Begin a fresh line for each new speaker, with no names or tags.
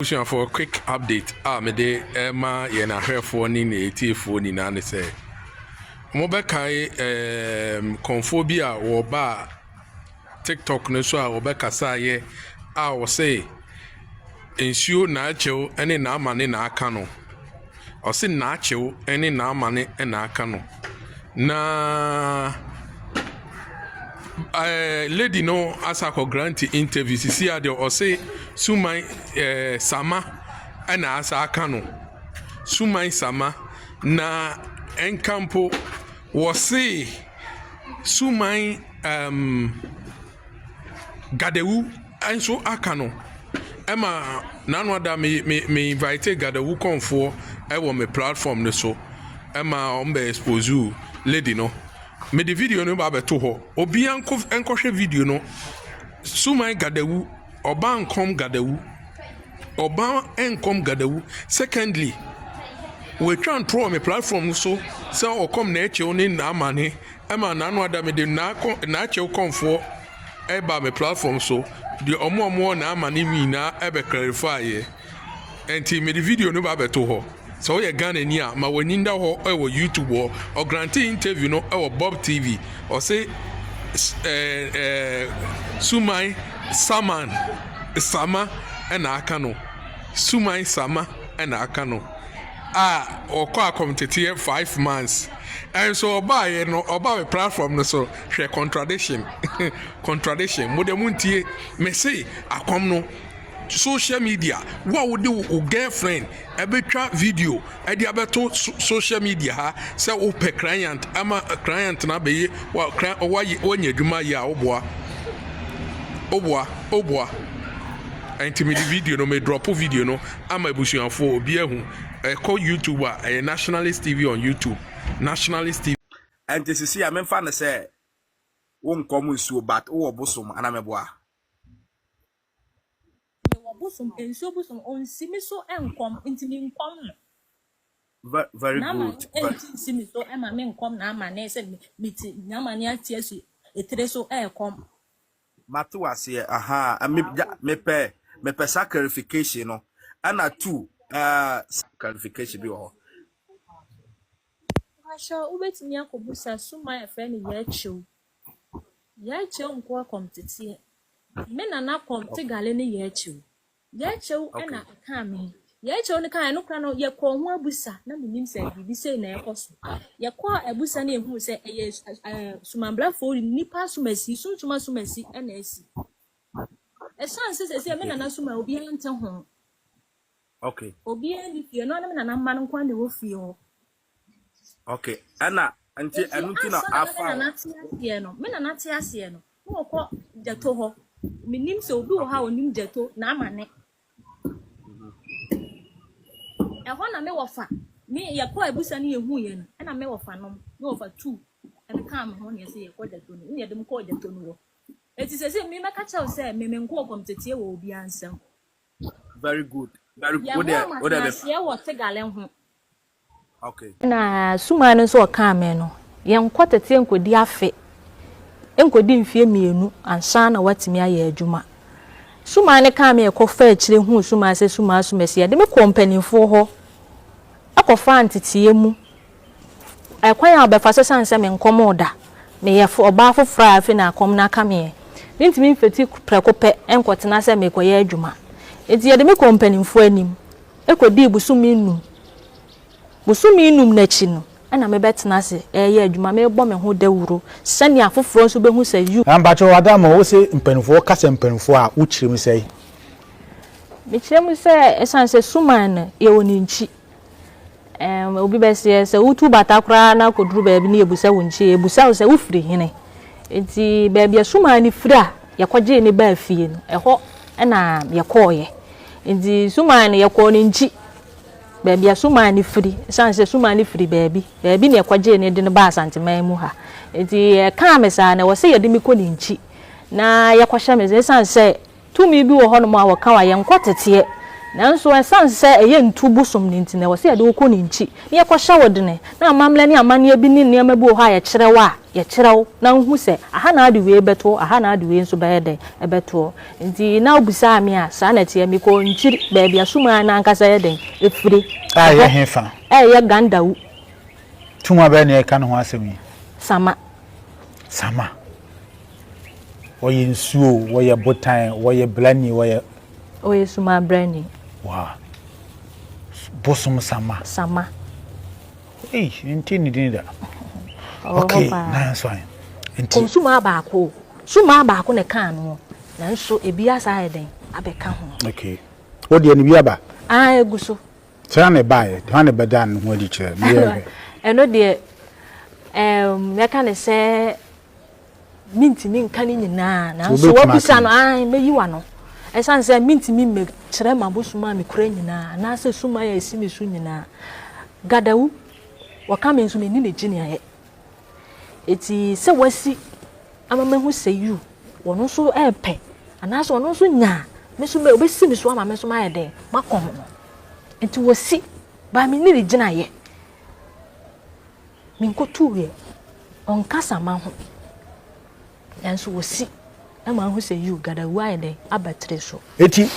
Abusuafoɔ, quick update a mede rema yɛn ahwɛfoɔ ne ne atiefoɔ nyinaa ne sɛ, wɔbɛkae ɛɛm kɔmfoɔ bi a wɔbaa TikTok no so a wɔbɛkasaeɛ a wɔse nsuo naakyew ne n'amane na aka no. Ɔse naakyew ne n'amane na aka no. Na ɛɛ lady no asa akɔ grant interview sisi a deɛ ɔse suman ɛɛ sama ɛna asa aka no. Suman sama na ɛnka mpo wɔse suman ɛɛm Gadawu nso aka no. Ɛma n'ano ada me me me invite Gadawu kɔnfoɔ ɛwɔ me platform no so ɛma wɔn bɛ expose lady no. Mede video no ba abɛto hɔ. Obiara nkɔ nkɔhwɛ video no. Suman Gadawu, ɔbaa nkɔm Gadawu. Ɔbaa nkɔm Gadawu. Secondly, wɔatwa ntorɔ wɔ me platform no so sɛ ɔkɔm n'akyiw ne n'amane ɛma n'ano ada mede n'akyɛw kɔnfoɔ ɛba me platform so. Deɛ ɔmo a ɔmo wɔ n'amane nyinaa ɛbɛ clarify yɛ. Nti mede video no ba abɛto hɔ. Sɛ woyɛ Ghanani a, ma w'ani nda hɔ ɛwɔ YouTube hɔ. Ɔgrant interview no ɛwɔ Bob TV. Ɔse ɛɛ ɛɛ Suman Saman Sama ɛna aka no. Suman Sama ɛna aka no. A ɔkɔ akɔmteteɛ 5 months. Ɛnso ɔbaayɛ no, ɔbaa me platform no so, hwɛ contradiction. Contradiction. Mo de mo ntie. Me se akɔm no social media wo a wode wo girlfriend ɛbɛtwa video ɛde abɛto social media ha sɛ wopɛ client ama client na abɛyɛ wa wayɛ wanya adwuma yɛ a, woboa, woboa, woboa. Nti mede video no, me drop video no ama abusuafoɔ obi ahu. Ɛkɔ YouTube a, ɛyɛ Nationalist TV on YouTube, Nationalist TV.
Ɛnti sisi a memfa no sɛ wonkɔm nsuo, but wowɔ bosom anaa mɛboa?
Mewɔ bosom, nsuo bosom ɔnsi mi so nkɔm, nti mi nkɔm no.
Very
N'ama
good.
no ɛnti nsi mi so ɛma mi nkɔm n'ama ne sɛ mi ti n'ama ne ate asi etire so ɛɛkɔm.
Mate waseɛ aha. Mepɛ saa clarification no, ɛna two clarification bi wɔ hɔ.
Ahyɛ wobɛtumi akɔbusa suma a yɛfrɛ no yɛakyew. Yɛakyew nko akɔm teteɛ. Me nana kɔm tegale ne yɛakyew. Yɛakyew ɛna ɛkaa me. Yɛakyew no kaa ɛno kora no, yɛkɔɔ ho abusa na menim sɛ biribi sei na ɛkɔ so. Yɛkɔɔ abusa no, yɛhuu sɛ ɛyɛ sumanbrafoɔ nipa asomasi, sunsum asomasi ɛna asi. Ɛsiane sɛ sɛsɛ me nana suma obiara nte ho. Obiara ni fie no, ne me nana mma no nko ara na ɛwɔ fie hɔ.
Okay, ɛna nti
Nti
ɛno nti na
ansa na me
afa
nana te aseɛ no, me nana te aseɛ no, na wɔkɔ gyato hɔ. Menim sɛ obi wɔ hɔ a onim gyato na ama ne. Ɛhɔ na me wɔfa. Me yɛkɔ abusa no, yɛhu yɛ no, ɛna me wɔfa nom, me wɔfa tu ɛbɛka me ho na yɛsɛ yɛkɔ gyato no, ne yɛde me kɔɔ gyato no hɔ. Eti sɛ me mɛka kyerɛw sɛ me me nkɔ kɔmteteɛ wɔ obiara nsam.
Very good, very good.
Yɛn
Wode
ho
wode bɛ
amatenaseɛ wɔ tegale ho. Na
suma no nso ɔkaa me no, yɛnkɔ tete nkɔdi afe, nkɔdi mfeɛ 2 ansa na watumi ayɛ adwuma. Suma no kaa me, yɛkɔfa akyire huu suma sɛ suma asomasi, yɛde me kɔɔ mpanimfoɔ hɔ ɛkɔfaa nteteeɛ mu ɛkwan a wɔbɛfa so sane sɛ menkɔm da, meyɛ ɔbaa foforɔ a afei na akɔm no aka meɛ, mentumi mfɛti prɛko pɛ nkɔtena sɛ mekɔyɛ adwuma. Nti yɛde me kɔɔ mpanimfoɔ anim ɛkɔdii bosome 5. Bosome 5 n'akyi no, ɛna mebɛtena ase ɛyɛ adwuma, mebɔ me ho dawuro sɛnea afoforɔ nso bɛhu sɛ yu.
Mpakyɛ wadama wo sɛ mpanimfoɔ kasa, mpanimfoɔ a wokyerɛ mu sɛ?
Mekyerɛ mu sɛ ɛsiane sɛ suman no yɛwɔ ne nkyi, obi bɛseɛ sɛ wotu bata koraa na akɔduru baabi ne yɛbusa wo nkyi, yɛbusa wo sɛ wofiri hene. Nti baabi a suman no firi a yɛkɔgyee ne baa fie no, ɛhɔ ɛna yɛkɔɔyɛ. Nti suman no yɛkɔɔ ne nkyi, baabi a suman no firi, ɛsiane sɛ suman no firi baabi baabi na yɛkɔgyee ne de no baa Asanteman mu ha. Nti yɛkaa me saa na ɛwɔ sɛ yɛde me kɔ ne nkyi na yɛkɔhyɛ me, ɛsiane sɛ tumi bi wɔ hɔnom a wɔka wa yɛnkɔ teteɛ. Nanso ɛsiane sɛ ɛyɛ ntu bosom no nti no, ɛwɔ sɛ yɛde wo kɔ ne nkyi na yɛkɔhyɛ wo dene, na amammerɛ ne amanneɛ bi ne nneɛma bi wɔ hɔ a yɛkyerɛ wo a, yɛkyerɛ wo na wohu sɛ aha na wode wei bɛtoɔ, aha na wode wei nso bɛyɛ dɛn? Ɛbɛtoɔ. Nti na wobisaa me a, saa na ɛteɛ. Mekɔɔ Nkyiri, baabi a Suman no ankasa yɛ dɛn? Ɛfire.
A ɛyɛ
Ɛhɔ
hefa?
ɛyɛ Gandawu.
Tuma bɛn na yɛka ne ho asɛm yi?
Sama.
Sama. Wɔyɛ nsuo, wɔyɛ botan, wɔyɛ brani, wɔyɛ.
Ɔyɛ sumaa brani.
Wow. Bosom Sama.
Sama.
Ei, nti ne din da. Okay, nanso an. Nti.
Kɔm sumaa baako. Sumaa baako na ɛka ano. Nanso ebi asa ayɛ dɛn abɛka ho.
Okay. Wo deɛ ne bi aba?
Ah, egu so.
Sɛ na ɛbaeɛ, hwan na ɛbɛdaa ne ho adi kyerɛ? Meyɛ nhwɛ.
Ɛno deɛ, ɛɛm, yɛka ne sɛ Mintumi nka ne nyinaa, nanso wabisa no, ae, mɛyi w'ano. Ɛsiane sɛ mintumi mmɛkyerɛ m'abosom a mekura nyinaa, anaasɛ suman a ɛsi me so nyinaa. Gadawu, wɔka me nso menni ne gyinaeɛ. Eti sɛ wasi ama mahu sɛ yiw, ɔno nso repɛ, anaasɛ ɔno nso nya a, me nso ɔbɛsi me so ama me nso mayɛ dɛn, makɔm no. Enti wɔsi, baa menni ne gyinaeɛ. Menkotuuɛ, ɔnkasa ma ho, nanso ɔsi ma ahu sɛ yiw, Gadawu ayɛ dɛn aba tiri so.
Eti.